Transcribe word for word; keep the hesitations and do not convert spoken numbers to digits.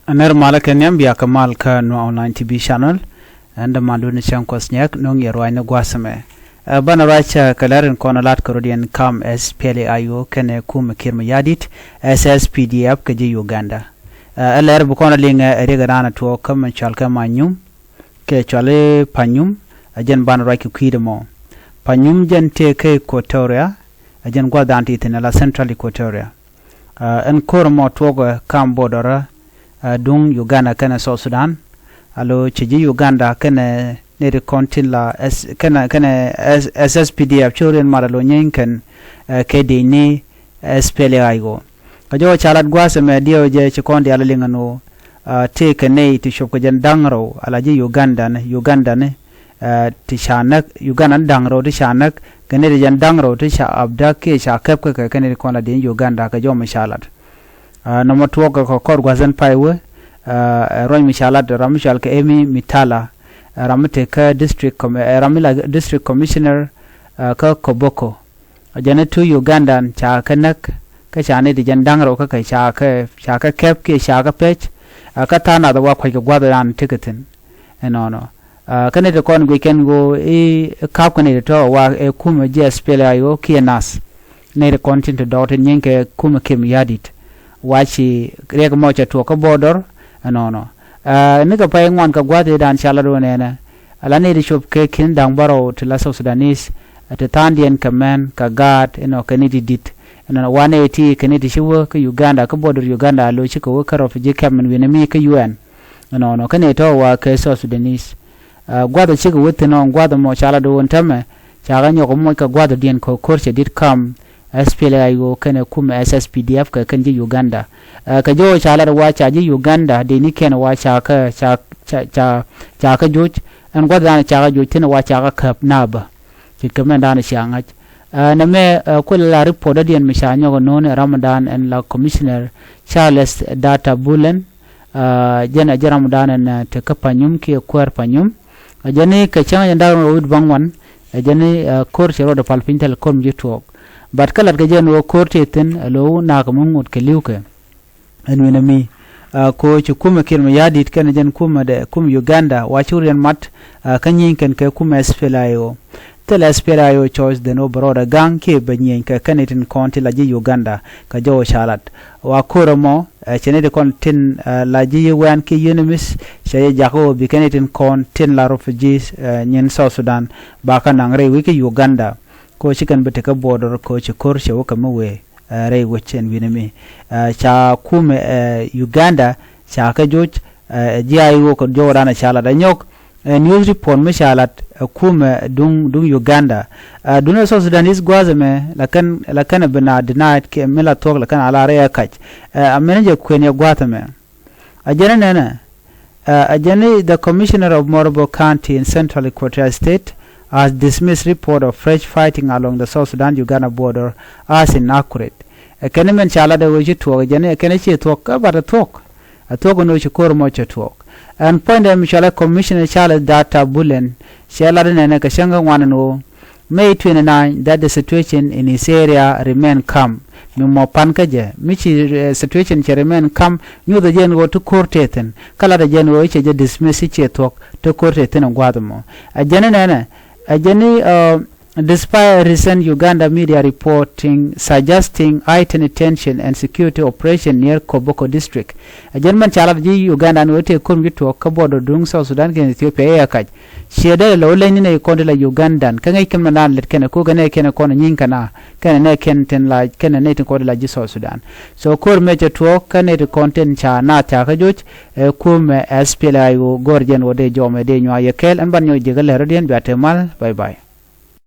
Nɛr malä kɛ nhiam bia kɛ mal kä Nuer Online T V channel. Ɛn dämandu ni cäŋ kuɔth nyɛk nöŋ yɛ ruacni gua̱a̱th ɛmɛ. Ɛ banɛ ruac kɛ lɛr in kɔn lat kɛ rot yɛn kam S P L A I O kɛnɛ kumɛ Kiir Mayardit, S S P D F kɛ ji̱ Uganda. Ɛ lɛr bi kɔn liŋ ɛ riɛk raan tuɔɔk kä min cɔal kɛ Manyum kɛ cɔal i̱ Panyum. Ɛ jɛn banɛ ruac kɛ kui̱dɛ mɔ. Panyum jɛn tëë kä Equatoria. Ɛ jɛn gua̱a̱th dan ti thi̱n ala Central Equatoria. Ɛn ko̱r mɔ tuɔɔk ɛ kam border ɛ duŋ Uganda kɛnɛ South Sudan. Alo ci ji̱ Uganda kɛnɛ nɛy ti kɔn tin la kɛnɛ kɛnɛ S S P D F ci ɣöö riɛn mat alo nyieeny kɛn kɛ dec ni S P L A I O. Kɛ jɔwä ca lat gua̱a̱th ɛmɛ diɛw jɛ ci kɔn diaal liŋ ɛn ɣöö tëëkɛ nɛy ti cop kɛ jɛn da̱ŋ rɛw ala ji̱ Uganda ni Uganda ni ti ca näk Uganda ni da̱ŋ rɛw ti ca näk kɛ nɛy ti jɛn da̱ŋ rɛw ti ca abduct kiɛ ca kɛp kä kɛ kɛ nɛy ti kɔn la diɛn Uganda kɛ jɔmɛ ca lat. Nɔmɔ tuɔɔk kɛ kɔr gua̱th ɛn pay wee. Ruac mi ca lat ram mi cɔal kɛ Emi Mitala, ram mi te kä district ram mi la district commissioner kä Koboko. Jɛn i̱ tuc Ugandan ca kɛ näk kä ca nɛy ti jɛn da̱ŋ rɛw kä kɛ ca kɛ ca kɛ kɛp kiɛ ca kɛ pec. Kä tha̱a̱ŋ nath wa kuac kɛ gua̱th ran tekɛ thi̱n. Ɛnɔnɔ kä nɛy ti kɔn guic kɛn ɣöö i̱ ka̱p kɛ nɛy ti tɔ̱ wa ɛ kumɛ ji̱ S P L A I O kiɛ nath. Nɛy ti kɔn tin ti dɔɔk ti nyieeny kɛ kumɛ Kiir Mayardit. Wa ci riɛk mɔ cɛ tuɔɔk kä border. Ɛnɔnɔ nikɛ pay ŋuan kɛ gua̱th i̱ dan ca la do̱n ɛnɛ. Ala nɛy ti cop kɛ ki̱n da̱ŋ bärɔw ti la South Sudanese ti tha̱a̱ŋdiɛn kɛ mɛn kɛ gaat inɔ kɛ nɛy ti di̱t. Inɔ wa nɛy ti kɛ nɛy ti ci wä kä Uganda kä border Uganda alo cikɛ wä kä refugee camp min wi̱nɛ mi kä U N. Inɔnɔ kä nɛy tɔ̱ wa kɛ South Sudanese. Gua̱th cikɛ wä thi̱n ɔ gua̱th mɔ ca la do̱n tämɛ. Ca kɛ nyɔk moc kɛ gua̱th diɛn kɛ ko̱r cɛ di̱t kam S P L A I O kɛnɛ kumɛ S S P D F kɛ kɛn ji̱ Uganda. Kɛ jɔwä ca la do̱n wa ca ji̱ Uganda dee ni kɛn wa ca kɛ ca ca ca ca kɛ joc. Ɛn gua̱th dan ca kɛ joc thi̱n wa ca kɛ käp naabä. Ce̱tkɛ mɛn dan cia ŋa̱c. Nɛ mɛ kuël la report dädiɛn mi ca nyɔk ɛ no̱o̱n ɛ ramdan ɛn la commissioner Charles Data Bulen. Jɛn ɛ jɛ ramdan ɛn te kä Panyum kiɛ kuäär Panyum. Ɛ jɛn ni kɛ cäŋ jɛn dak rɔ wi̱t baŋ wan. Ɛ jɛn ni ko̱r cɛ rɔɔdɛ pal piny thil ko̱r mi ji̱ tuɔɔk. But kä lat kɛ jɛn wä ko̱r tëë thi̱n ɛ lo̱w nakä mi ŋut kɛ li̱wkɛ. Ɛn wi̱nɛ mi ko̱ ci kumɛ Kiir Mayardit kɛnɛ jɛn kumɛ dɛ kumɛ Uganda wa ci wuriɛn mat. Kä nyieeny kɛn kɛ kumɛ S P L A I O. Thil S P L A I O choice dhen wä bɛ rɔɔdɛ ga̱ŋ kiɛ bɛ nyieeny kɛ kɛn itin kɔn ti la ji̱ Uganda kɛ jɔwä ca lat. Wa ko̱rɛ mɔ cɛ ni ti kɔn tin la ji̱ yi wɛn kiɛ UNMISS cɛ jɛ jakä wä bi kɛn itin kɔn tin la refugees nyin South Sudan ba kä naŋ rɛy wi̱c kä Uganda. Ko̱ ci kɛn bi ti kä border ko̱ ci ko̱r cɛ wä kɛ mi wee. Rɛy wec ɛn wi̱nɛ mi ca kumɛ Uganda ca kɛ joc. Ji̱ a i̱ wä kɛ jɔwä dan ca lat a nyɔk. News report mi ca lat kumɛ duŋ duŋ Uganda. Duŋ ɛ South Sudanese gua̱a̱th ɛmɛ la kɛn la kɛn ɛ bi na denied kɛ mi la thuɔ̱k la kɛn a la rɛy ɛ kac. A mɛn jɛ kuën yɛ gua̱a̱th ɛmɛ. A jɛn ɛ nɛnɛ. A jɛn i̱ the commissioner of Morbo County in Central Equatoria State has dismissed report of fresh fighting along the South Sudan Uganda border as inaccurate. Ɛ kɛn mɛn ca lat ɛ wee ci tuɔɔk ɛ jɛn ɛ kɛn ci thuɔ̱k kä bat ɛ thuɔ̱k. Ɛ thuɔ̱k ɛn wee ci ko̱r mɔ cɛ tuɔɔk. Ɛn puɔ̱nydɛ mi cɔalɛ commissioner Charles Data Bulen cɛ lat ɛ nɛnɛ kɛ cäŋ kä ŋuan ɛn woo May twenty-nine that the situation in his area remain calm. Mi mɔ pan kä jɛ mi ci situation cɛ remain calm. Nyuth ɛ jɛn ɣöö ti ko̱r tëë thi̱n kä lat ɛ jɛn ɣöö i̱ cɛ jɛ dismiss i̱ ciɛ thuɔ̱k ti ko̱r tëë thi̱n ɛ gua̱a̱th ɛmɔ. Ɛ jɛn ɛ nɛnɛ ɛ jɛn i̱ despite recent Uganda media reporting suggesting heightened tension and security operation near Koboko district. Ɛ jɛn mɛn ca lat ji̱ Uganda ni wee tëë ko̱r mi ci tuɔɔk kä border duŋ South Sudan kɛn Ethiopia ɛ kac. Ciɛ dee lɛ wä leny ni nɛ kɔn ti la Ugandan kä ŋäc kɛn mɛ naan lɛt kɛn ɛ ko̱ kɛ nɛ kɛn ɛ kɔn ɛ nyiny kɛ na kɛn ɛ nɛ kɛn tin la kɛn ɛ nɛ tin kɔn ti la ji̱ South Sudan. So ko̱r mɛ cɛ tuɔɔk kä nɛ ti kɔn tin ca naath ca kä joc. Ɛ kumɛ S P L A I O go̱r jɛn wä dee jɔmɛ dee nyuak yɛ kɛɛl ɛn ban nyɔk ji̱ kä lɛr rɔ̱diɛn bia te mal. Bye bye.